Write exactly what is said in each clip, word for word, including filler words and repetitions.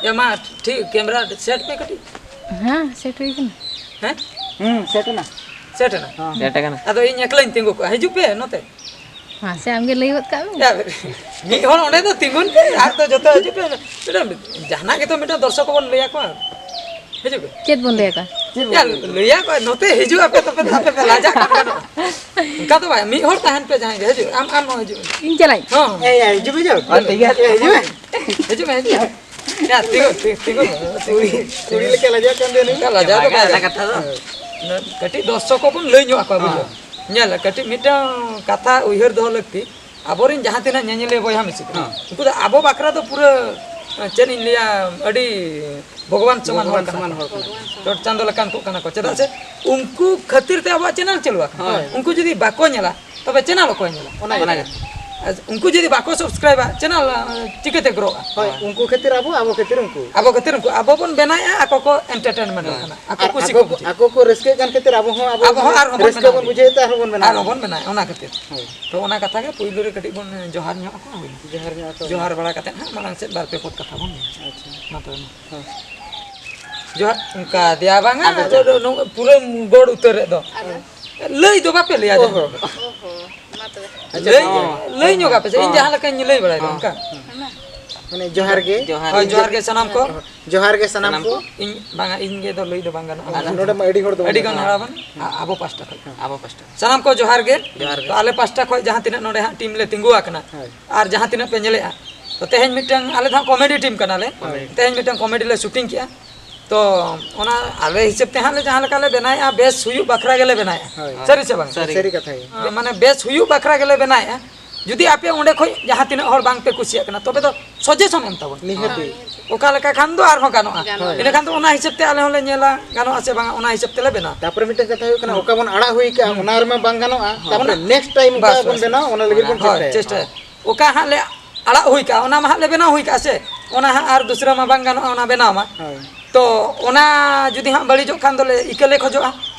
ᱮ ᱢᱟ, ᱴᱷᱤᱠ, camera set ᱯᱮ ᱠᱟᱹᱴᱤᱡ᱾ ᱦᱮᱸ, ᱥᱮᱴ ᱦᱩᱭ ᱠᱟᱱᱟ᱾ ᱦᱮᱸ? ᱦᱩᱸ, ᱥᱮᱴ ᱮᱱᱟ᱾ ᱥᱮᱴ ᱮᱱᱟ? ᱦᱮᱸ᱾ ᱥᱮᱴ ᱟᱠᱟᱱᱟ᱾ ᱟᱫᱚ ᱤᱧ ᱮᱠᱞᱟᱧ ᱛᱤᱸᱜᱩ ᱠᱚᱜᱼᱟ, ᱦᱤᱡᱩᱜ ᱯᱮ ᱱᱚᱛᱮ᱾ ᱢᱟᱥᱮ, ᱟᱢᱜᱮ ᱞᱟᱹᱭ ᱜᱚᱫ ᱠᱟᱜ ᱢᱮ᱾ ᱭᱟ, ᱢᱤᱫ ᱦᱚᱲ ᱚᱸᱰᱮ ᱫᱚ ᱛᱤᱸᱜᱩᱱ ᱯᱮ, ᱟᱨ ᱫᱚ ᱡᱚᱛᱚ ᱦᱤᱡᱩᱜ ᱯᱮ᱾ ᱢᱤᱫᱴᱟᱝ ᱡᱟᱦᱟᱱᱟᱜ ᱜᱮᱛᱚ ᱢᱤᱫᱴᱟᱝ ᱫᱚᱨᱥᱚᱠ ᱵᱚᱱ ᱞᱟᱹᱭ ᱟᱠᱚᱣᱟ᱾ ᱦᱤᱡᱩᱜ ᱯᱮ᱾ ᱪᱮᱫ ᱵᱚᱱ ᱞᱟᱹᱭ ᱟᱠᱚᱣᱟ? ᱭᱟ, ᱞᱟᱹᱭ ᱟᱠᱚᱣᱟ, ᱱᱚᱛᱮ ᱦᱤᱡᱩᱜ ᱟᱯᱮ, ᱛᱚᱵᱮ ᱫᱚ ᱟᱯᱮ ᱯᱮ ᱞᱟᱡᱟᱜ ᱠᱟᱱ ᱜᱟᱱᱚᱜᱼᱟ᱾ ᱚᱱᱠᱟ ᱫᱚ ᱵᱟᱝ, ᱢᱤᱫ ᱦᱚᱲ ᱛᱟᱦᱮᱱ ᱯᱮ, ᱡᱟᱦᱟᱸᱭ ᱜᱮ ᱦᱤᱡᱩᱜ, ᱟᱢ, ᱟᱢ ᱦᱚᱸ ᱦᱤᱡᱩᱜ ᱢᱮ᱾ ᱤᱧ ᱪᱟᱞᱟᱜ ᱟᱹᱧ᱾ ᱦᱚᱸ᱾ ᱦᱮᱸ, ᱭᱟ, ᱦᱤᱡᱩᱜ ᱢᱮ, ᱦᱤᱡᱩᱜ ᱢᱮ᱾ ᱦᱤᱡᱩᱜ ᱢᱮ, ᱦᱤᱡᱩᱜ ᱢᱮ᱾ ᱭᱟ, ᱛᱤᱸᱜᱩ, ᱛᱤᱸᱜᱩ, ᱛᱤᱸᱜᱩ᱾ ᱠᱩᱲᱤ, ᱠᱩᱲᱤ ᱞᱮᱠᱟ ᱞᱟᱡᱟᱜ ᱠᱟᱱ ᱫᱚ ᱱᱩᱭ᱾ ᱚᱱᱠᱟ ᱞᱟᱡᱟᱣ ᱫᱚ ᱵᱟᱝ ᱵᱟᱝ, ᱚᱱᱟ ᱠᱟᱱᱟ᱾ ᱠᱟᱛᱷᱟ ᱫᱚ᱾ ᱠᱟᱹᱴᱤᱡ ᱫᱚᱨᱥᱚᱠ ᱠᱚ ᱵᱚᱱ ᱞᱟᱹᱭ ᱧᱚᱜ ᱟᱠᱚᱣᱟ, ᱵᱩᱡᱷᱟᱹᱣ᱾ ᱦᱮᱸ᱾ ᱧᱮᱞ, ᱠᱟᱹᱴᱤᱡ ᱢᱤᱫᱴᱟᱝ ᱠᱟᱛᱷᱟ ᱩᱭᱦᱟᱹᱨ ᱫᱚᱦᱚ ᱞᱟᱹᱠᱛᱤ, ᱟᱵᱚᱨᱮᱱ ᱡᱟᱦᱟᱸ ᱛᱤᱱᱟᱹᱜ ᱧᱮᱧᱮᱞᱤᱭᱟᱹ ᱵᱚᱭᱦᱟ ᱢᱤᱥᱤ ᱠᱚ, ᱦᱮᱸ᱾ ᱩᱱᱠᱩ ᱫᱚ ᱟᱵᱚ ᱵᱟᱠᱷᱨᱟ ᱫᱚ ᱯᱩᱨᱟᱹ, ᱪᱮᱫ ᱤᱧ ᱞᱟᱹᱭᱟ, ᱟᱹᱰᱤ ᱵᱷᱚᱜᱚᱵᱟᱱ ᱥᱚᱢᱟᱱ ᱦᱚᱲ ᱵᱷᱚᱜᱚᱵᱟᱱ ᱠᱟᱱᱟ ᱥᱚᱢᱟᱱ ᱠᱚ᱾ ᱦᱚᱲ ᱠᱟᱱᱟ᱾ ᱪᱚᱴ ᱪᱟᱸᱫᱚ ᱞᱮᱠᱟᱱ ᱠᱚ ᱠᱟᱱᱟ ᱠᱚ᱾ ᱪᱮᱫᱟᱜ ᱥᱮ ᱩᱱᱠᱩ ᱠᱷᱟᱹᱛᱤᱨ ᱛᱮ ᱟᱵᱚᱣᱟᱜ ᱪᱮᱱᱮᱞ ᱪᱟᱹᱞᱩ ᱟᱠᱟᱱᱟ᱾ ᱦᱳᱭ᱾ ᱩᱱᱠᱩ ᱡᱩᱫᱤ ᱵᱟᱠᱚ ᱧᱮᱞᱟ, ᱛᱚᱵᱮ ᱪᱮᱱᱮᱞ ᱚᱠᱚᱭ ᱧᱮᱞᱟ? ᱚᱱᱟ ᱜᱮ᱾ ᱚᱱᱟ ᱜᱮ᱾ ᱟᱨ ᱩᱱᱠᱩ ᱡᱩᱫᱤ ᱵᱟᱠᱚ ᱥᱟᱵᱥᱠᱨᱟᱭᱤᱵᱟ, ᱪᱮᱱᱮᱞ, ᱟᱸ, ᱪᱤᱠᱟᱹᱛᱮ ᱜᱨᱳᱜᱼᱟ? ᱦᱳᱭ, ᱩᱱᱠᱩ ᱠᱷᱟᱹᱛᱤᱨ ᱟᱵᱚ, ᱟᱵᱚ ᱠᱷᱟᱹᱛᱤᱨ ᱩᱱᱠᱩ᱾ ᱟᱵᱚ ᱠᱷᱟᱹᱛᱤᱨ ᱩᱱᱠᱩ᱾ ᱟᱵᱚ ᱵᱚᱱ ᱵᱮᱱᱟᱣᱮᱫᱼᱟ, ᱟᱠᱚ ᱠᱚ ᱮᱱᱴᱟᱨᱴᱮᱱᱢᱮᱱᱴ ᱦᱳᱭ᱾ ᱠᱟᱱᱟ, ᱟᱠᱚ ᱟᱨ ᱠᱩᱥᱤ ᱟᱠᱚ ᱠᱚ ᱠᱚ, ᱵᱩᱡᱷᱟᱹᱣᱟ᱾ ᱟᱠᱚ ᱠᱚ ᱨᱟᱹᱥᱠᱟᱹᱜ ᱠᱟᱱ ᱠᱷᱟᱹᱛᱤᱨ ᱟᱵᱚ ᱦᱚᱸ, ᱟᱵᱚ ᱟᱵᱚ ᱦᱚᱸ ᱨᱟᱹᱥᱠᱟᱹ ᱟᱨᱦᱚᱸ ᱵᱚᱱ ᱵᱚᱱ ᱵᱮᱱᱟᱣᱟ, ᱵᱩᱡᱷᱟᱹᱣ ᱛᱮ ᱟᱨᱦᱚᱸ ᱵᱚᱱ ᱵᱮᱱᱟᱣᱟ᱾ ᱟᱨᱦᱚᱸ ᱵᱚᱱ ᱵᱮᱱᱟᱣᱟ, ᱚᱱᱟ ᱠᱷᱟᱹᱛᱤᱨ᱾ ᱦᱳᱭ᱾ ᱛᱚ, ᱚᱱᱟ ᱠᱟᱛᱷᱟ ᱜᱮ ᱯᱩᱭᱞᱩ ᱨᱮ ᱠᱟᱹᱴᱤᱡ ᱵᱚᱱ ᱡᱚᱦᱟᱨ ᱧᱚᱜ ᱟᱠᱚᱣᱟ, ᱦᱩᱭ᱾ ᱡᱚᱦᱟᱨ ᱧᱚᱜ ᱟᱠᱚᱣᱟ᱾ ᱡᱚᱦᱟᱨ ᱵᱟᱲᱟ ᱠᱟᱛᱮᱫ ᱦᱟᱸᱜ ᱢᱟᱲᱟᱝ ᱥᱮᱫ ᱵᱟᱨ ᱯᱮ ᱯᱚᱫ ᱠᱟᱛᱷᱟ ᱵᱚᱱ ᱢᱮᱱᱟ᱾ ᱟᱪᱪᱷᱟ᱾ ᱢᱟ ᱛᱚᱵᱮ ᱢᱟ᱾ ᱦᱮᱸ᱾ ᱡᱚᱦᱟᱨ, ᱚᱱᱠᱟ ᱫᱮᱭᱟ ᱵᱟᱝᱟ, ᱟᱫᱚ ᱟᱫᱚ ᱱᱚ-, ᱯᱩᱨᱟᱹᱢ ᱜᱚᱲ ᱩᱛᱟᱹᱨᱮᱫ ᱫᱚ᱾ ᱟᱫᱚ? ᱞᱟᱹᱭ ᱫᱚ ᱵᱟᱯᱮ ᱞᱟᱹᱭᱟ ᱚ ᱡᱟᱦᱟᱸ ᱦᱚᱸ᱾ ᱠᱚ᱾ ᱚ ᱦᱚᱸ, ᱢᱟ ᱛᱚᱵᱮ᱾ ᱟᱪᱪᱷᱟ, ᱞᱟᱹᱭ, ᱦᱚᱸ᱾ ᱞᱟᱹᱭ ᱧᱚᱜ ᱟᱯᱮ ᱥᱮ, ᱤᱧ ᱦᱚᱸ᱾ ᱡᱟᱦᱟᱸ ᱞᱮᱠᱟᱧ ᱞᱟᱹᱭ ᱵᱟᱲᱟᱭᱮᱫᱟ, ᱦᱚᱸ᱾ ᱚᱱᱠᱟ᱾ ᱦᱮᱸ ᱢᱟ᱾ ᱢᱟᱱᱮ, ᱡᱚᱦᱟᱨ ᱜᱮ᱾ ᱡᱚᱦᱟᱨ ᱦᱳᱭ, ᱜᱮ᱾ ᱡᱚᱦᱟᱨ ᱜᱮ ᱥᱟᱱᱟᱢ ᱠᱚ᱾ ᱡᱚᱦᱟᱨ ᱜᱮ ᱥᱟᱱᱟᱢ ᱥᱟᱱᱟᱢ ᱠᱚ᱾ ᱠᱚ᱾ ᱤᱧ, ᱵᱟᱝᱟ, ᱤᱧ ᱜᱮ ᱫᱚ ᱞᱟᱹᱭ ᱫᱚ ᱵᱟᱝ ᱜᱟᱱᱚᱜᱼᱟ᱾ ᱟᱨ ᱱᱚᱰᱮ ᱢᱟ ᱟᱹᱰᱤ ᱦᱚᱲ ᱫᱚ ᱟᱹᱰᱤ ᱜᱟᱱ ᱦᱚᱲ ᱵᱚᱱ, ᱟ-, ᱟᱵᱚ ᱯᱟᱥᱴᱟ ᱠᱷᱚᱱ᱾ ᱟᱵᱚ ᱯᱟᱥᱴᱟ᱾ ᱥᱟᱱᱟᱢ ᱠᱚ ᱡᱚᱦᱟᱨ ᱜᱮ᱾ ᱡᱚᱦᱟᱨ ᱜᱮ᱾ ᱛᱚ, ᱟᱞᱮ ᱯᱟᱥᱴᱟ ᱠᱷᱚᱱ ᱡᱟᱦᱟᱸ ᱛᱤᱱᱟᱹᱜ ᱱᱚᱰᱮ ᱦᱟᱸᱜ ᱴᱤᱢ ᱞᱮ ᱛᱤᱸᱜᱩ ᱟᱠᱟᱱᱟ, ᱦᱳᱭ᱾ ᱟᱨ ᱡᱟᱦᱟᱸ ᱛᱤᱱᱟᱹᱜ ᱯᱮ ᱧᱮᱞᱮᱜᱼᱟ, ᱛᱚ, ᱛᱮᱦᱮᱧ ᱢᱤᱫᱴᱟᱝ ᱟᱞᱮ ᱫᱚ ᱦᱟᱸᱜ ᱠᱚᱢᱮᱰᱤ ᱴᱤᱢ ᱠᱟᱱᱟᱞᱮ᱾ ᱠᱚᱢᱮᱰᱤ᱾ ᱛᱮᱦᱮᱧ ᱢᱤᱫᱴᱟᱝ ᱠᱚᱢᱮᱰᱤ ᱞᱮ ᱥᱩᱴᱤᱝ ᱠᱮᱜᱼᱟ᱾ ᱛᱚ, ᱚᱱᱟ ᱟᱞᱮ ᱦᱤᱥᱟᱹᱵ ᱛᱮ ᱦᱟᱸᱜ ᱞᱮ ᱡᱟᱦᱟᱸ ᱞᱮᱠᱟ ᱞᱮ ᱵᱮᱱᱟᱣᱮᱜᱼᱟ, ᱵᱮᱥ ᱦᱩᱭᱩᱜ ᱵᱟᱠᱷᱨᱟ ᱜᱮᱞᱮ ᱵᱮᱱᱟᱣᱮᱜᱼᱟ᱾ ᱦᱳᱭ᱾ ᱥᱟᱹᱨᱤ ᱥᱮ ᱵᱟᱝ? ᱥᱟᱹᱨᱤ᱾ ᱥᱟᱹᱨᱤ ᱠᱟᱛᱷᱟ ᱜᱮ᱾ ᱢᱟᱱᱮ, ᱵᱮᱥ ᱦᱩᱭᱩᱜ ᱵᱟᱠᱷᱨᱟ ᱜᱮᱞᱮ ᱵᱮᱱᱟᱣᱮᱜᱼᱟ᱾ ᱡᱩᱫᱤ ᱟᱯᱮ ᱚᱸᱰᱮ ᱠᱷᱚᱡ ᱡᱟᱦᱟᱸ ᱛᱤᱱᱟᱹᱜ ᱦᱚᱲ ᱵᱟᱝ ᱯᱮ ᱠᱩᱥᱤᱭᱟᱜ ᱠᱟᱱᱟ, ᱛᱚᱵᱮ ᱫᱚ ᱥᱟᱡᱮᱥᱚᱱ ᱮᱢ ᱛᱟᱵᱚᱱ᱾ ᱱᱤᱦᱟᱹᱛᱤ᱾ ᱚᱠᱟ ᱞᱮᱠᱟ ᱠᱷᱟᱱ ᱫᱚ ᱟᱨᱦᱚᱸ ᱜᱟᱱᱚᱜᱼᱟ᱾ ᱜᱟᱱᱚᱜᱼᱟ᱾ ᱤᱱᱟᱹ ᱠᱷᱟᱱ ᱫᱚ ᱚᱱᱟ ᱦᱤᱥᱟᱹᱵ ᱛᱮ ᱟᱞᱮ ᱦᱚᱸᱞᱮ ᱧᱮᱞᱟ, ᱜᱟᱱᱚᱜᱼᱟ ᱥᱮ ᱵᱟᱝᱟ, ᱚᱱᱟ ᱦᱤᱥᱟᱹᱵ ᱛᱮᱞᱮ ᱵᱮᱱᱟᱣᱟ᱾ ᱛᱟᱯᱚᱨᱮ ᱢᱤᱫᱴᱮᱱ ᱠᱟᱛᱷᱟ ᱦᱩᱭᱩᱜ ᱠᱟᱱᱟ, ᱦᱩᱸ᱾ ᱚᱠᱟ ᱵᱚᱱ ᱟᱲᱟᱜ ᱦᱩᱭ ᱠᱟᱜᱼᱟ, ᱦᱩᱸ᱾ ᱚᱱᱟ ᱨᱮᱢᱟ ᱵᱟᱝ ᱜᱟᱱᱚᱜᱼᱟ᱾ ᱵᱟᱥ, ᱛᱟᱯᱚᱨᱮ ᱵᱟᱥ᱾ ᱱᱮᱠᱥᱴ ᱴᱟᱭᱤᱢ ᱚᱠᱟ ᱵᱟᱥ, ᱵᱚᱱ ᱵᱟᱥ᱾ ᱵᱮᱱᱟᱣᱟ, ᱚᱱᱟ ᱞᱟᱹᱜᱤᱫ ᱵᱚᱱ ᱦᱳᱭ, ᱪᱮᱥᱴᱟᱭᱟ᱾ ᱪᱮᱥᱴᱟᱭᱟ᱾ ᱚᱠᱟ ᱦᱟᱸᱜ ᱞᱮ ᱟᱲᱟᱜ ᱦᱩᱭ ᱠᱟᱜᱼᱟ, ᱚᱱᱟ ᱢᱟ ᱦᱟᱸᱜ ᱞᱮ ᱵᱮᱱᱟᱣ ᱦᱩᱭ ᱠᱟᱜᱼᱟ ᱥᱮ, ᱚᱱᱟ ᱦᱟᱸᱜ ᱟᱨ ᱫᱩᱥᱨᱟᱹ ᱢᱟ ᱵᱟᱝ ᱜᱟᱱᱚᱜᱼᱟ ᱚᱱᱟ ᱵᱮᱱᱟᱣ ᱢᱟ᱾ ᱦᱳᱭ᱾ ᱛᱚ, ᱚᱱᱟ ᱡᱩᱫᱤ ᱦᱟᱸᱜ ᱵᱟᱹᱲᱤᱡᱚᱜ ᱠᱷᱟᱱ ᱫᱚᱞᱮ ᱤᱠᱟᱹ ᱞᱮ ᱠᱷᱚᱡᱚᱜᱼᱟ,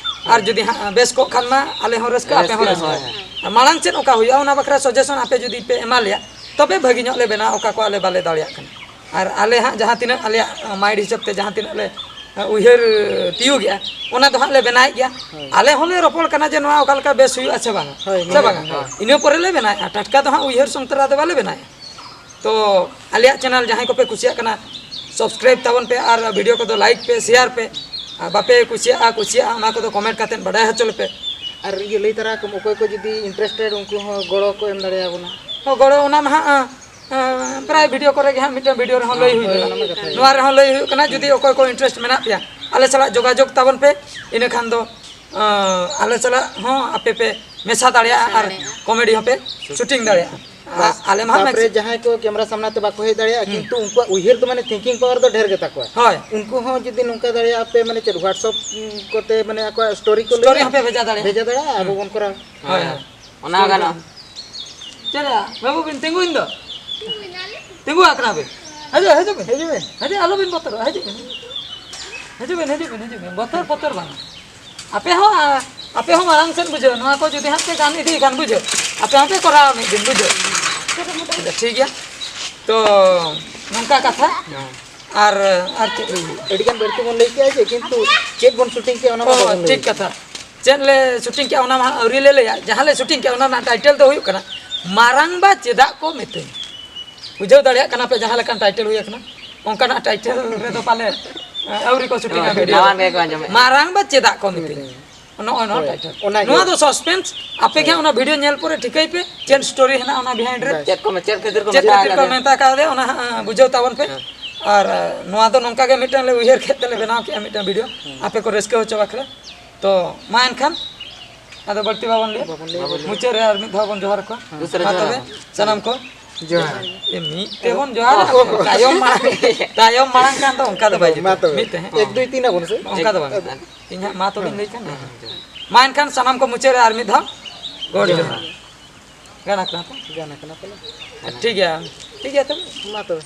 ᱟᱨ ᱡᱩᱫᱤ ᱦᱟᱸᱜ ᱵᱮᱥ ᱠᱚᱜ ᱠᱷᱟᱱ ᱢᱟ ᱟᱞᱮ ᱦᱚᱸ ᱨᱟᱹᱥᱠᱟᱹ, ᱟᱯᱮ ᱦᱚᱸ ᱨᱟᱹᱥᱠᱟᱹ, ᱨᱟᱹᱥᱠᱟᱹ᱾ ᱦᱳᱭ, ᱦᱳᱭ᱾ ᱢᱟᱲᱟᱝ ᱥᱮᱫ ᱚᱠᱟ ᱦᱩᱭᱩᱜᱼᱟ, ᱚᱱᱟ ᱵᱟᱠᱷᱨᱟ ᱥᱟᱡᱮᱥᱚᱱ ᱟᱯᱮ ᱡᱩᱫᱤ ᱯᱮ ᱮᱢᱟ ᱞᱮᱭᱟ, ᱛᱚᱵᱮ ᱵᱷᱟᱹᱜᱤ ᱧᱚᱜ ᱞᱮ ᱵᱮᱱᱟᱣᱟ, ᱚᱠᱟ ᱠᱚ ᱟᱞᱮ ᱵᱟᱞᱮ ᱫᱟᱲᱮᱭᱟᱜ ᱠᱟᱱᱟ᱾ ᱟᱨ ᱟᱞᱮ ᱦᱟᱸᱜ ᱡᱟᱦᱟᱸ ᱛᱤᱱᱟᱹᱜ ᱟᱞᱮᱭᱟᱜ ᱢᱟᱭᱤᱱᱰ ᱦᱤᱥᱟᱹᱵ ᱛᱮ ᱡᱟᱦᱟᱸ ᱛᱤᱱᱟᱹᱜ ᱞᱮ ᱩᱭᱦᱟᱹᱨ ᱛᱤᱭᱳᱜᱮᱜᱼᱟ, ᱚᱱᱟ ᱫᱚ ᱦᱟᱸᱜ ᱞᱮ ᱵᱮᱱᱟᱣᱮᱫ ᱜᱮᱭᱟ᱾ ᱦᱳᱭ᱾ ᱟᱞᱮ ᱦᱚᱸᱞᱮ ᱨᱚᱯᱚᱲ ᱠᱟᱱᱟ ᱡᱮ ᱱᱚᱣᱟ ᱚᱠᱟ ᱞᱮᱠᱟ ᱵᱮᱥ ᱦᱩᱭᱩᱜᱼᱟ ᱥᱮ ᱵᱟᱝᱟ, ᱦᱳᱭ, ᱥᱮ ᱢᱮᱱᱟᱜᱼᱟ, ᱵᱟᱝᱟ? ᱦᱳᱭ᱾ ᱤᱱᱟᱹ ᱯᱚᱨᱮ ᱞᱮ ᱵᱮᱱᱟᱣᱮᱫᱼᱟ, ᱴᱟᱴᱠᱟ ᱫᱚ ᱦᱟᱸᱜ ᱩᱭᱦᱟᱹᱨ ᱥᱚᱝ ᱛᱚᱨᱟ ᱫᱚ ᱵᱟᱞᱮ ᱵᱮᱱᱟᱣᱮᱫᱼᱟ᱾ ᱛᱚ ᱟᱞᱮᱭᱟᱜ ᱪᱮᱱᱮᱞ ᱡᱟᱦᱟᱸᱭ ᱠᱚᱯᱮ ᱠᱩᱥᱤᱭᱟᱜ ᱠᱟᱱᱟ, ᱥᱟᱵᱥᱠᱨᱟᱭᱤᱵ ᱛᱟᱵᱚᱱ ᱯᱮ ᱟᱨ ᱵᱷᱤᱰᱤᱭᱳ ᱠᱚᱫᱚ ᱞᱟᱭᱤᱠ ᱯᱮ, ᱥᱮᱭᱟᱨ ᱯᱮ᱾ ᱟᱨ ᱵᱟᱯᱮ ᱠᱩᱥᱤᱭᱟᱜᱼᱟ, ᱠᱩᱥᱤᱭᱟᱜᱼᱟ, ᱚᱱᱟ ᱠᱚᱫᱚ ᱠᱚᱢᱮᱱᱴ ᱠᱟᱛᱮᱫ ᱵᱟᱰᱟᱭ ᱦᱚᱪᱚ ᱞᱮᱯᱮ᱾ ᱟᱨ ᱤᱭᱟᱹ ᱞᱟᱹᱭ ᱛᱟᱨᱟ ᱠᱚᱢ, ᱚᱠᱚᱭ ᱠᱚ ᱡᱩᱫᱤ ᱤᱱᱴᱟᱨᱮᱥᱴᱮᱰ, ᱩᱱᱠᱩ ᱦᱚᱸ ᱜᱚᱲᱚ ᱠᱚ ᱮᱢ ᱫᱟᱲᱮᱭᱟᱵᱚᱱᱟ᱾ ᱦᱚᱸ, ᱜᱚᱲᱚ ᱚᱱᱟ ᱢᱟ ᱦᱟᱸᱜ, ᱟᱸ, ᱯᱨᱟᱭ ᱵᱷᱤᱰᱤᱭᱳ ᱠᱚᱨᱮ ᱜᱮ ᱦᱟᱸᱜ, ᱢᱤᱫᱴᱟᱝ ᱵᱷᱤᱰᱤᱭᱳ ᱨᱮᱦᱚᱸ ᱞᱟᱹᱭ ᱦᱩᱭ ᱦᱳᱭ, ᱞᱮᱱᱟ᱾ ᱚᱱᱟ ᱢᱟ ᱠᱟᱛᱷᱟ ᱜᱮ᱾ ᱱᱚᱣᱟ ᱨᱮᱦᱚᱸ ᱞᱟᱹᱭ ᱦᱩᱭᱩᱜ ᱠᱟᱱᱟ, ᱡᱩᱫᱤ ᱚᱠᱚᱭ ᱠᱚ ᱤᱱᱴᱟᱨᱮᱥᱴ ᱢᱮᱱᱟᱜ ᱯᱮᱭᱟ, ᱟᱞᱮ ᱥᱟᱞᱟᱜ ᱡᱳᱜᱟᱡᱳᱜᱽ ᱛᱟᱵᱚᱱ ᱯᱮ, ᱤᱱᱟᱹ ᱠᱷᱟᱱ ᱫᱚ, ᱟᱸ, ᱟᱞᱮ ᱥᱟᱞᱟᱜ ᱦᱚᱸ ᱟᱯᱮ ᱯᱮ ᱢᱮᱥᱟ ᱫᱟᱲᱮᱭᱟᱜᱼᱟ ᱟᱨ ᱠᱚᱢᱮᱰᱤ ᱦᱚᱸᱯᱮ ᱥᱩᱴᱤᱝ ᱫᱟᱲᱮᱭᱟᱜᱼᱟ᱾ ᱟ-, ᱟᱞᱮ ᱢᱟ ᱛᱟᱯᱚᱨᱮ ᱢᱮᱠᱥᱤ- ᱡᱟᱦᱟᱸᱭ ᱠᱚ ᱠᱮᱢᱮᱨᱟ ᱥᱟᱢᱱᱟ ᱛᱮ ᱵᱟᱠᱚ ᱦᱮᱡ ᱫᱟᱲᱮᱭᱟᱜᱼᱟ, ᱦᱩᱸ᱾ ᱠᱤᱱᱛᱩ ᱩᱱᱠᱩᱣᱟᱜ ᱩᱭᱦᱟᱹᱨ ᱫᱚ ᱢᱟᱱᱮ ᱛᱷᱤᱝᱠᱤᱝ ᱯᱟᱣᱟᱨ ᱫᱚ ᱰᱷᱮᱨ ᱜᱮᱛᱟ ᱠᱚᱣᱟ᱾ ᱦᱳᱭ᱾ ᱩᱱᱠᱩ ᱦᱚᱸ ᱡᱩᱫᱤ ᱱᱚᱝᱠᱟ ᱫᱟᱲᱮᱭᱟᱜᱼᱟ ᱯᱮ, ᱢᱟᱱᱮ ᱪᱮᱫ WhatsApp ᱠᱚᱛᱮ ᱢᱟᱱᱮ ᱟᱠᱚᱣᱟᱜ ᱥᱴᱳᱨᱤ ᱠᱚ ᱥᱴᱳᱨᱤ ᱞᱟᱹᱭᱟ, ᱦᱚᱸᱯᱮ ᱵᱷᱮᱡᱟ ᱫᱟᱲᱮᱭᱟᱜᱼᱟ᱾ ᱵᱷᱮᱡᱟ ᱫᱟᱲᱮᱭᱟᱜᱼᱟ, ᱟᱵᱚ ᱦᱩᱸ᱾ ᱵᱚᱱ ᱠᱚᱨᱟᱣᱟ᱾ ᱦᱳᱭ, ᱦᱳᱭ᱾ ᱚᱱᱟ ᱦᱚᱸ ᱜᱟᱱᱚᱜᱼᱟ᱾ ᱪᱮᱫ ᱞᱮᱠᱟ? ᱵᱟᱹᱵᱩ ᱵᱤᱱ ᱛᱤᱸᱜᱩᱭᱮᱱ ᱫᱚ? ᱛᱤᱸᱜᱩ ᱟᱠᱟᱱᱟ ᱵᱤᱱ? ᱦᱤᱡᱩᱜ, ᱦᱤᱡᱩᱜ ᱵᱤᱱ᱾ ᱦᱤᱡᱩᱜ ᱵᱤᱱ᱾ ᱦᱤᱡᱩᱜ, ᱟᱞᱚ ᱵᱤᱱ ᱵᱚᱛᱚᱨᱚᱜᱼᱟ, ᱦᱤᱡᱩᱜ ᱵᱤᱱ᱾ ᱦᱤᱡᱩᱜ ᱵᱤᱱ, ᱦᱤᱡᱩᱜ ᱵᱤᱱ, ᱦᱤᱡᱩᱜ ᱵᱤᱱ᱾ ᱵᱚᱛᱚᱨ, ᱵᱚᱛᱚᱨ ᱵᱟᱝ᱾ ᱟᱯᱮ ᱦᱚᱸ, ᱟ, ᱟᱯᱮ ᱦᱚᱸ ᱢᱟᱲᱟᱝ ᱥᱮᱫ ᱵᱩᱡᱷᱟᱹᱣ, ᱱᱚᱣᱟ ᱠᱚ ᱡᱩᱫᱤ ᱦᱟᱸᱜ ᱯᱮ ᱜᱟᱱ ᱤᱫᱤᱭ ᱠᱷᱟᱱ ᱵᱩᱡᱷᱟᱹᱣ, ᱟᱯᱮ ᱦᱚᱸᱯᱮ ᱠᱚᱨᱟᱣᱟ ᱢᱤᱫ ᱫᱤᱱ ᱵᱩᱡᱷᱟᱹᱣ᱾ ᱟᱪᱪᱷᱟ, ᱴᱷᱤᱠ ᱜᱮᱭᱟ᱾ ᱛᱚ ᱱᱚᱝᱠᱟ ᱠᱟᱛᱷᱟ᱾ ᱟᱨ, ᱟᱨ ᱪᱮᱫ ᱞᱤᱧ ᱞᱟᱹᱭᱟ? ᱟᱹᱰᱤ ᱜᱟᱱ ᱵᱟᱹᱲᱛᱤ ᱵᱚᱱ ᱞᱟᱹᱭ ᱠᱮᱜᱼᱟ ᱡᱮ, ᱠᱤᱱᱛᱩ ᱪᱮᱫ ᱵᱚᱱ ᱥᱩᱴᱤᱝ ᱠᱮᱜᱼᱟ ᱚᱱᱟ ᱢᱟ ᱚ, ᱵᱟᱵᱚᱱ ᱞᱟᱹᱭ ᱴᱷᱤᱠ ᱠᱟᱜᱼᱟ᱾ ᱠᱟᱛᱷᱟ᱾ ᱪᱮᱫ ᱞᱮ ᱥᱩᱴᱤᱝ ᱠᱮᱜᱼᱟ ᱚᱱᱟ ᱢᱟ ᱟᱹᱣᱨᱤ ᱞᱮ ᱞᱟᱹᱭᱟ᱾ ᱡᱟᱦᱟᱸ ᱞᱮ ᱥᱩᱴᱤᱝ ᱠᱮᱜᱼᱟ ᱚᱱᱟ ᱨᱮᱱᱟᱜ ᱴᱟᱭᱴᱮᱞ ᱫᱚ ᱦᱩᱭᱩᱜ ᱠᱟᱱᱟ ᱢᱟᱨᱟᱝᱵᱟ ᱪᱮᱫᱟᱜ ᱠᱚ ᱢᱤᱛᱟᱹᱧᱟ᱾ ᱵᱩᱡᱷᱟᱹᱣ ᱫᱟᱲᱮᱭᱟᱜ ᱠᱟᱱᱟ ᱯᱮ ᱡᱟᱦᱟᱸ ᱞᱮᱠᱟᱱ ᱴᱟᱭᱴᱮᱞ ᱦᱩᱭ ᱟᱠᱟᱱᱟ, ᱚᱱᱠᱟᱱᱟᱜ ᱴᱟᱭᱴᱮᱞ ᱨᱮᱫᱚ ᱯᱟᱞᱮ, ᱮ, ᱟᱹᱣᱨᱤ ᱠᱚ ᱥᱩᱴᱤᱝᱟ ᱦᱳᱭ, ᱵᱷᱤᱰᱤᱭᱳ᱾ ᱱᱟᱣᱟ ᱜᱮᱠᱚ ᱟᱸᱡᱚᱢᱮᱫ᱾ ᱢᱟᱨᱟᱝᱵᱟ ᱪᱮᱫᱟᱜ ᱠᱚ ᱢᱤᱛᱟᱹᱧᱟ? ᱱᱚᱜᱼᱚᱭ ᱱᱚᱣᱟ ᱦᱳᱭ, ᱴᱟᱭᱴᱮᱞ᱾ ᱚᱱᱟᱜᱮ᱾ ᱱᱚᱣᱟ ᱫᱚ ᱥᱟᱥᱯᱮᱱᱥ᱾ ᱟᱯᱮ ᱜᱮ ᱦᱳᱭ᱾ ᱚᱱᱟ ᱵᱷᱤᱰᱤᱭᱳ ᱧᱮᱞ ᱯᱚᱨᱮ ᱴᱷᱤᱠᱟᱹᱭ ᱯᱮ ᱪᱮᱫ ᱥᱴᱳᱨᱤ ᱦᱮᱱᱟᱜᱼᱟ ᱚᱱᱟ ᱵᱤᱦᱟᱭᱤᱱᱰ ᱨᱮ᱾ ᱵᱟᱥ᱾ ᱪᱮᱫ ᱠᱚ ᱢᱮ-, ᱪᱮᱫ ᱠᱷᱟᱹᱛᱤᱨ ᱠᱚ ᱪᱮᱫ ᱢᱮᱛᱟ ᱠᱷᱟᱹᱛᱤᱨ ᱠᱚ ᱟᱠᱟᱫᱮᱭᱟ? ᱢᱮᱛᱟ ᱠᱟᱣᱫᱮᱭᱟ, ᱚᱱᱟ ᱦᱟᱸᱜ, ᱮ, ᱵᱩᱡᱷᱟᱹᱣ ᱛᱟᱵᱚᱱ ᱯᱮ᱾ ᱦᱮᱸ᱾ ᱟᱨ, ᱮ, ᱱᱚᱣᱟ ᱫᱚ ᱱᱚᱝᱠᱟ ᱜᱮ ᱢᱤᱫᱴᱟᱝ ᱞᱮ ᱩᱭᱦᱟᱹᱨ ᱠᱮᱫ ᱛᱮᱞᱮ ᱵᱮᱱᱟᱣ ᱠᱮᱜᱼᱟ ᱢᱤᱫᱴᱟᱝ ᱵᱷᱤᱰᱤᱭᱳ᱾ ᱦᱮᱸ᱾ ᱟᱯᱮ ᱠᱚ ᱨᱟᱹᱥᱠᱟᱹ ᱦᱚᱪᱚ ᱵᱟᱠᱷᱨᱟ᱾ ᱛᱚ, ᱢᱟ ᱮᱱᱠᱷᱟᱱ, ᱟᱫᱚ ᱵᱟᱹᱲᱛᱤ ᱵᱟᱵᱚᱱ ᱞᱟᱹᱭᱟ᱾ ᱵᱟᱵᱚᱱ ᱞᱟᱹᱭᱟ᱾ ᱢᱩᱪᱟᱹᱫ ᱨᱮ ᱟᱨ ᱢᱤᱫ ᱫᱷᱟᱣ ᱵᱚᱱ ᱡᱚᱦᱟᱨ ᱠᱚᱣᱟ᱾ ᱫᱩᱥᱨᱟ ᱢᱟ ᱡᱚᱦᱟᱨ᱾ ᱛᱚᱵᱮ, ᱥᱟᱱᱟᱢ ᱠᱚ᱾ ᱡᱚᱦᱟᱨ᱾ ᱮ, ᱢᱤᱫ ᱛᱮᱵᱚᱱ ᱡᱚᱦᱟᱨ, ᱛᱟᱭᱚᱢ ᱢᱟᱲᱟᱝ, ᱛᱟᱭᱚᱢ ᱢᱟᱲᱟᱝ ᱠᱟᱱ ᱫᱚ ᱚᱱᱠᱟ ᱫᱚ ᱵᱟᱭ ᱢᱟ ᱡᱩᱛᱩᱜᱼᱟ᱾ ᱛᱚᱵᱮ᱾ ᱢᱤᱫ ᱛᱮ, ᱦᱮᱸ᱾ ᱮᱠ, ᱫᱩᱭ, ᱛᱤᱱ ᱟᱵᱚᱱ ᱥᱮ? ᱚᱱᱠᱟ ᱫᱚ ᱵᱟᱝ᱾ ᱮᱠ᱾ ᱤᱧ ᱦᱟᱸᱜ ᱢᱟ ᱛᱚᱵᱮᱧ ᱞᱟᱹᱭ ᱠᱷᱟᱱ᱾ ᱦᱮᱸ᱾ ᱢᱟ ᱮᱱᱠᱷᱟᱱ ᱥᱟᱱᱟᱢ ᱠᱚ ᱢᱩᱪᱟᱹᱫ ᱨᱮ ᱟᱨ ᱢᱤᱫ ᱫᱷᱟᱣ ᱜᱚᱰ ᱡᱚᱦᱟᱨ᱾ ᱡᱚᱦᱟᱨ᱾ ᱜᱟᱱ ᱟᱠᱟᱱᱟ ᱛᱚ? ᱜᱟᱱ ᱟᱠᱟᱱᱟ ᱯᱟᱞᱮ᱾ ᱴᱷᱤᱠ ᱜᱮᱭᱟ, ᱴᱷᱤᱠ ᱜᱮᱭᱟ ᱛᱚᱵᱮ᱾ ᱢᱟ ᱛᱚᱵᱮ᱾